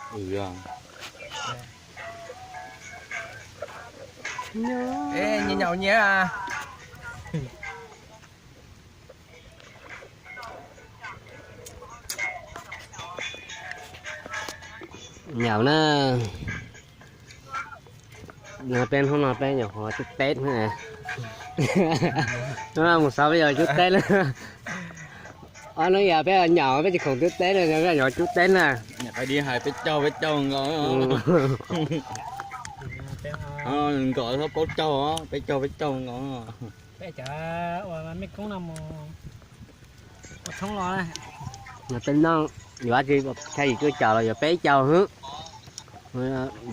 Ua, nyias nyaum nyias. Nyaum na. No peb hnub no peb nyuam qhuav cub teb na. Hnub no mus xav peb yuav cub teb na. Ob hnub yog peb nyaum peb tsis khoom cub teb na, peb nyuam qhuav cub teb na. Niam qais di hais peb caug peb caug nkaus. Nkaus txhob paub caug, peb caug peb caug nkaus. Peb cov ua mej koob no mus ua thoob los na. Tej no yuav tsis tshaj yim cuaj caum los yuav peb caug hwb.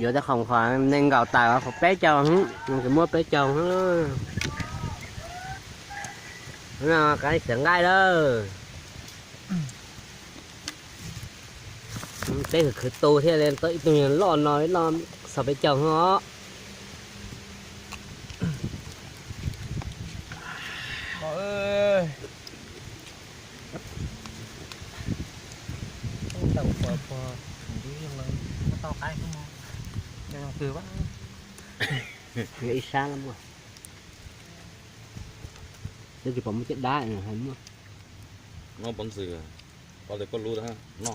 Yuav tej khoom qhov neeg nkaum tawm qhov peb caug hwb, tsis muaj peb caug hwb. No qab xiav nqaij lawm. Peb khwv khwv tu thiaj li tau ib tug loj no, ib loj xaus peb caug hwb os. Ntau puas puas, ntau qaib, ntau twg, ib sab los muaj. Twb tsis pom muaj caj dab hais muaj. No pov ntxwg, pov ntxwg koj lub no.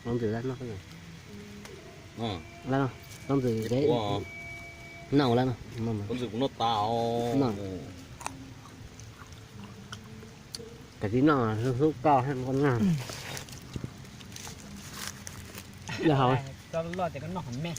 Pov ntxwg no, pov ntxwg no, no, pov ntxwg kuv noj tas. Kav tsij noj, hlub koj, koj noj. Loj ces koj noj qhov me.